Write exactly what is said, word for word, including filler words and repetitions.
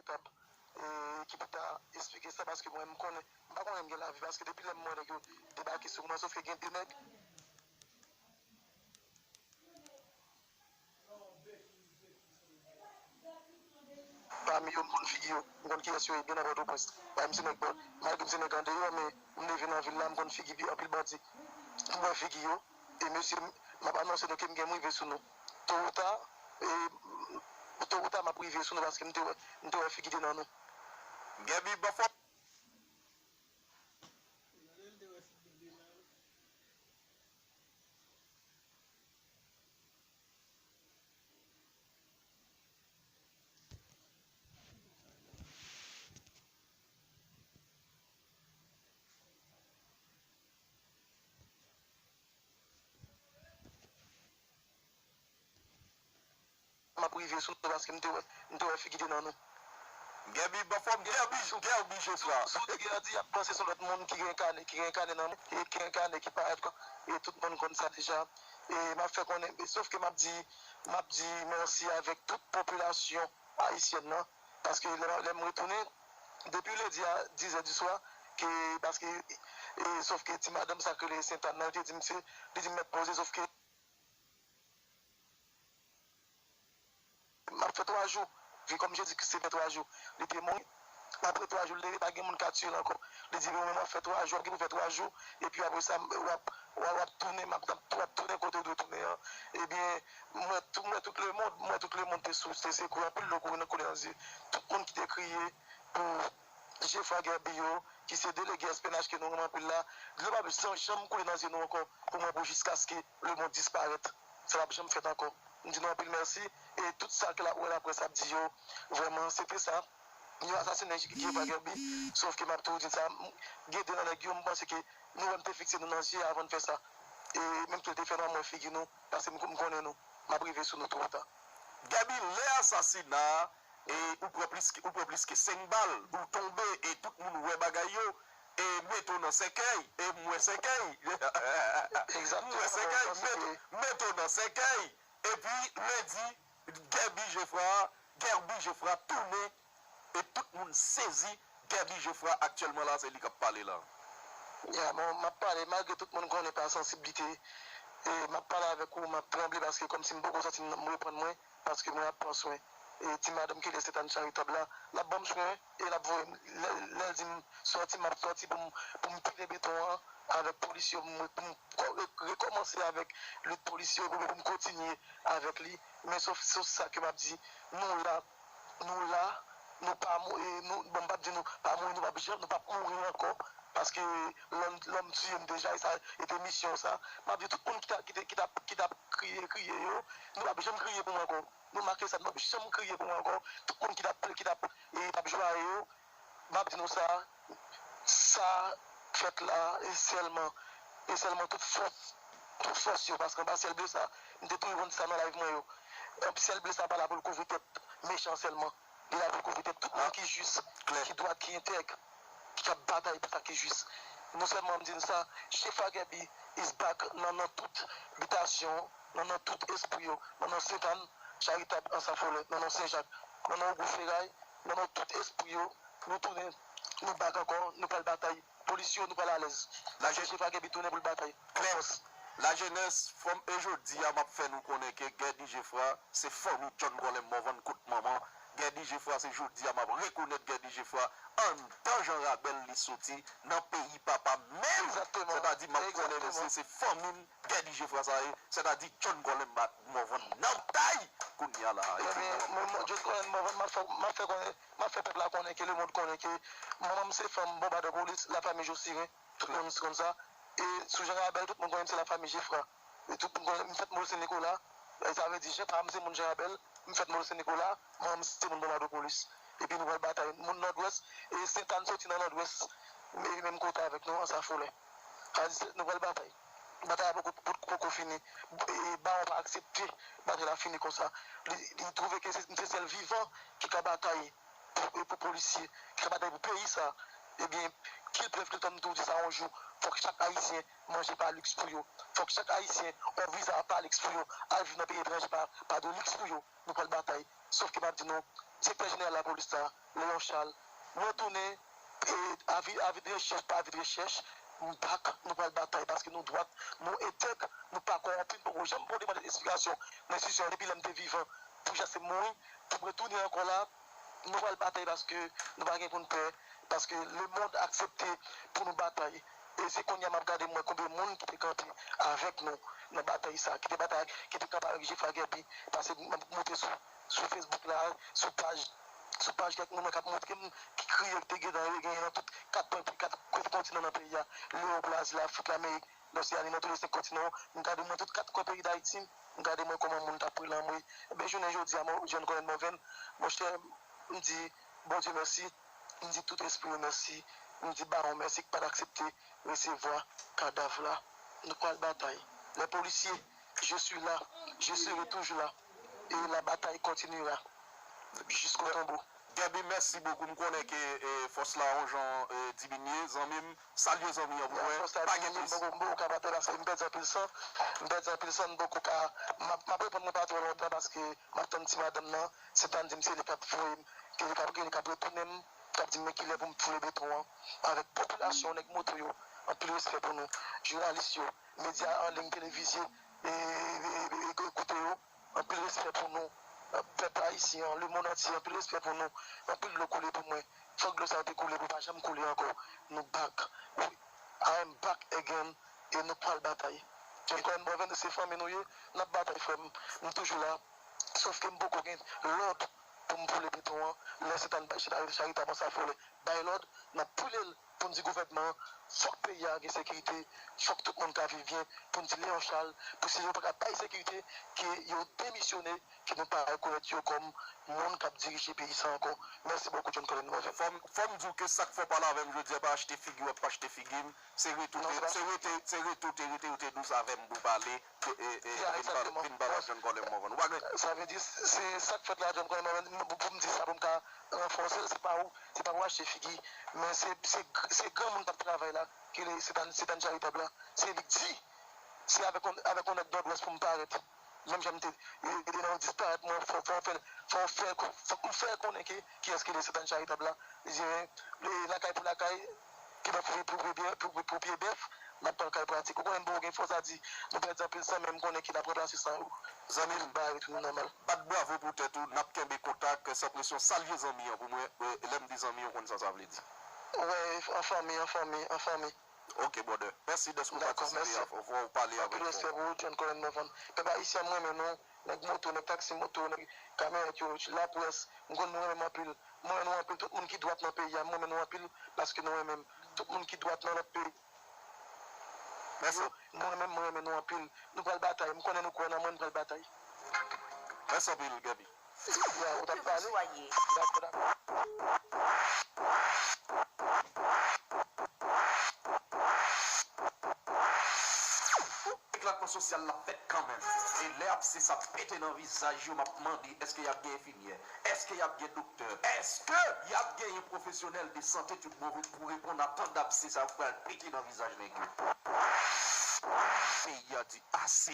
Kab, e, ki pou ta esplike sa, paske mwen, m konnen, m pa konnen m gen lavi, paske depi lè m wè nèg yo debake sou mwen, sòf ke gen de nèg pami yo, m konn figi yo, m konn kiyès yo ye, byen nan Pòtoprens. Paske m se nèg, malgre m se nèg andeyò, men m leve nan vil la, m konn figi anpil bandi. M wè figi yo, e mesye, m ap anonse nou ke m gen m rive sou nou. To ou ta, e, to ou ta, m ap rive sou nou, paske m te wè, m te wè figi de nan nou. Gèbi, ban fò. M ap rive sou nou paske m te wè, m te wè figi de nan nou. Gèbi, ban fò m Gèbi, Gèbi Jefra. Sou, sou, sou Gèbi, y ap panse se lòt moun ki renkane, ki renkane nan nou, e ki renkane, ki parèt kò, e tout moun konn sa deja. E m ap fè konnen, sòf ke m ap di, m ap di mèsi avèk tout popilasyon ayisyèn nan, paske lè, lè m retounen, depi ledi a dizè di swa, ke, paske, e, sòf ke ti madanm sa k rele Sentàn nan, li te di m se, li di m mèt poze, sòf ke m ap fè twa jou. Vi kòm Jezi Kris te fè twa jou. Li te mouri. Apre twa jou, li leve, pa gen moun ka tiye l ankò. Li di, bon, mwen, m ap fè twa jou, w ap gen pou fè twa jou. Epi apre sa, w ap, w ap, w ap tounen, m ap, w ap tounen kote w dwe tounen an. Ebyen, m wè tout, m wè tout lemonn, m wè tout lemonn te sou, te sekwe, anpil dlo koule nan, koule nan zye. Tout moun ki te kriye pou Jefra Gèbi yo, ki se delege S P N H ke nou renmen anpil la, dlo p ap janm, janm koule nan zye nou ankò pou mwen, pou jiskaske lemonn disparèt. Sa p ap janm fèt ankò. M di nou anpil mèsi. E tout sa ke la, wè laprès ap di yo, vrèman, se te sa. Yo asasinen Jefra Gèbi. Sòf ke m ap toujou di sa, m, gen de nan nèg yo, m panse ke nou wè m te fikse nou nan zye avan n fè sa. E menm ke l te fè nou, m wè figi nou, paske m, m konnen nou. M ap rive sou nou to ou ta. Gèbi, lè asasina, e ou pran plis ke, ou pran plis ke senk bal, ou tonbe, e tout moun wè bagay yo, e mete w nan sèkèy, e m wè sèkèy. M wè sèkèy, mete, mete w nan sèkèy. Epi lendi, Gèbi Jefra, Gèbi Jefra tounen, e tout moun sezi. Gèbi Jefra aktyèlman la, se li k ap pale la. Ya, bon, m ap pale, malgre tout moun konnen pa sansiblite, e m ap pale avèk ou, m ap tranble paske kòmsi m poko santi m reprann mwen, paske mwen ap pran swen. E ti madanm ki rele Sentàn Charitab la, l ap ban m swen, e l ap voye m, lè, lè l di m sòti, m ap sòti pou m, pou m pile beton an avèk polis yo, pou m, pou m ko-, re-, rekòmanse avèk lit polis yo, pou, pou m kontinye avèk li. Men sòf, sòf sa ke m ap di, nou la, nou la, nou pa mou-, e nou, bon, m p ap di nou pa mouri, nou p ap janm, nou p ap mouri ankò, paske lòm, lòm tiye m deja, e sa, e te misyon sa. M ap di tout moun ki ta, ki te, ki t ap, ki t ap kriye, kriye yo, nou p ap janm kriye pou mwen ankò. Nou make sa, nou p ap janm kriye pou mwen ankò. Tout moun ki t ap, ki t ap, e, t ap jwaye yo, m ap di nou sa, sa fèt la, e sèlman, e sèlman tout fòs, tout fòs yo, paske anba syèl ble sa, m te toujou konn di sa nan live mwen yo. Syèl ble sa pa la pou l kouvri tèt mechan sèlman. Li la pou l kouvri tèt tout moun ki jis, ki dwat, ki entèg, ki ap batay pou sa ki jis. Non sèlman m di n sa, Jefra Gèbi is back nan, nan tout bitasyon, nan, nan tout espri yo, nan, nan Sentàn, Charitab, Anse à Follet, nan, nan Sen Jak, nan, nan Ogou Feray, nan, nan tout espri yo, nou tounen, nou back ankò, nou pral batay. Polis yo, nou pral alèz. Paske Jefra Gèbi tounen pou l batay. Klè. Fòs. Lajenès, fò m, e jodi a, m ap fè nou konnen ke Gèbi Jefra, se fanmi John Colem Morvan kot manman. Gèbi Jefra, se jodi a, m ap rekonèt Gèbi Jefra anndan Jan Rabèl li soti, nan peyi papa menm. Egzakteman. Sètadi, m ap konnen misye, se fanmi m, Gèbi Jefra sa ye, sètadi John Colem Morvan nan tay kounye a la. Ebyen, John Colem Morvan, m ap fè, m ap fè konnen, m ap fè pèp la konnen ke lemonn konnen ke manman m se fanm bonbadè polis, lafanmi Josiren. Tout moun konn sa. E sou Jan Rabèl, tout moun konnen m se lafanmi Jefra. E tout moun konnen m fèt Mòl Sen Nikola. E sa vle di, Jean pa m se moun Jan Rabèl, m fèt Mòl Sen Nikola, manman m se moun Bonbadopolis. Epi nou pral batay. Moun Nòdwès, e Sentàn soti nan Nòdwès, e menm kote avèk nou, Anse à Follet. Sa vle di, nou pral batay. Batay la poko, poko, poko fini. E Bawon pa aksepte batay la fini konsa. Li, li twouve ke se, m se sèl vivan ki ka batay pou, pou polisye, ki ka batay pou peyi sa, ebyen, kil plèv kil tann, m toujou di sa yon jou, fòk chak Ayisyen manje pa liks pou yo. Fòk chak Ayisyen, yon viza pa liks pou yo. Al viv nan peyi etranje pa, pa de liks pou yo. Nou pral batay. Sòf ke m ap di nou, direktè jeneral lapolis la, Léon Charles, mwen tounen, e, avi, avi de rechèch, pa avi de rechèch, m bak, nou pral batay, paske nou dwat, nou entèg, nou pa kòwonpi, nou poko janm pran demann eksplikasyon nan enstitisyon an depi lè m te vivan, pou jan se mouri, pou m retounen ankò la, nou pral batay paske nou pa gen pou n pè, paske lemonn aksepte pou nou batay. E se kounye a m ap gade mwen konbyen moun ki te kanpe avèk nou nan batay sa, ki te batay, ki te kanpe avèk Jefra Guerby, paske m ap monte sou, sou Facebook la, sou paj, sou paj kèk moun k ap montre m ki kriye ki te gentan genyen nan tout kat kwen, kat, kat kontinan nan peyi a, Lewòp, Lazi, Lafrik, Lamerik, Loseani, nan tou le senk kontinan, m gade mwen tout kat kwen peyi Dayiti, m gade mwen kòman moun t ap pran lanmri. Ebyen, jounen jodi a, mwen, John Colin Morvan, monchè, m di Bondye mèsi, m di tout espri yo mèsi, m di Bawon mèsi ki pa t aksepte resevwa kadav la. Nou pral batay. Les policiers, je suis là, je serai toujours là. Et la bataille continuera jusqu'au tombeau. Guerby, mèsi bokou. M konnen ke, e, fòs la yon jan, e, diminye. Zanmi m, salye zanmi an pou mwen. Fòs la diminye, m poko, m poko ka batay paske m pèdi anpil san. M pèdi anpil san, m poko ka. M ap, m ap reponn mwen pa twò lontan paske m ap tann ti madanm nan. Sentàn di m se li k ap voye m, ke li k ap, ke li k ap retounen m, k ap di m men kilè pou m foule beton an. Avèk popilasyon, nèg moto yo, anpil respè pou nou. Jounalis yo, medya an liy, televizye, e, e, e, e, koute yo. Anpil respè pou nou, pèp ayisyen an, lemonn antye, anpil respè pou nou. Anpil dlo koule pou mwen. Fòk dlo sa yo te koule pou pa janm koule ankò. Nou back. We, I am back again. E nou pral batay. John Colin Morvan, se fanmi nou ye. N ap batay, frè m. M toujou la. Sòf ke m poko gen lòd pou m boule beton an. Lè Sentàn bay chita charitab an sa fè lè bay lòd, n ap boule l pou n di gouvènman an, fòk peyi a gen sekirite, fòk tout moun ka viv byen, pou n di Léon Charles, pou si yo pa ka bay sekirite, ke yo demisyone, ke nou pa rekonèt yo kòm moun k ap dirije peyi sa ankò. Mèsi bokou, John Colin Morvan. Fò m, fò m di w ke sa k fè w pale avè m jodi a pa achte figi w, pa achte figi m. Se rete w te, se rete, se rete w te rete, ou te dous avè m pou pale. E, e, e, vin pale, vin pale ak John Colin Morvan. Ou pa gen... Sa vle di, se sa k fèt la, John Colin Morvan, pou, pou m di sa, pou m ka ranfòse l, se pa ou, se pa pou achte figi, men se, se, se granmoun k ap travay la, ki rele Sentàn, Sentàn Charitab la. Se li k di, se avèk yon, avèk yon nèg Nòdwès pou m parèt. Menm jan m te, e, e, nan disparèt mwen, fò, fò w fè, fò w fè, fòk m fè konnen ke kiyès ki rele Sentàn Charitab la. Li di, e, lakay pou lakay, Ki bèf pou, pou, pou, pou, pou, pou pye bèf, n ap pran kay pratik. Ou konnen m poko gen fòs a di, nou pèdi anpil san, men m konnen ke n ap ranplase san yo. Zanmi m, tout bagay retounen nòmal. Bat bravo pou tèt ou, n ap kenbe kontak, san presyon. Salye zanmi an pou mwen, e, lè m di zanmi an, ou konn sa sa vle di. Wè, an fanmi, an fanmi, an fanmi. Ok, brother. Mèsi dèske ou patisipe, ou pale avèk nou. Anpil respè pou ou, John Colin Morvan. Pèp ayisyen, m renmen nou. Nèg moto, nèg taksi moto, nèg kamyonèt yo, laprès, m konn nou renmen m anpil. M renmen nou anpil. Tout moun ki dwat nan peyi a, m renmen nou anpil paske nou renmen m. Tout moun ki dwat nan lòt peyi yo, nou renmen m, m renmen nou anpil. Nou pral batay. M konnen nou kwè nan mwen, nou pral batay. Mèsi anpil, Gaby. Ya, ou t ap pale? Dakò, dakò. Eklatman sosyal la fèt kanmenm. E lè abse sa pete nan vizaj yo, m ap mande, èske y ap gen enfimyè? Èske y ap gen doktè? Èske y ap genyen pwofesyonèl de sante tout bon vre pou reponn a tan dabse sa yo k pral pete nan vizaj nèg yo? Peyi a di ase,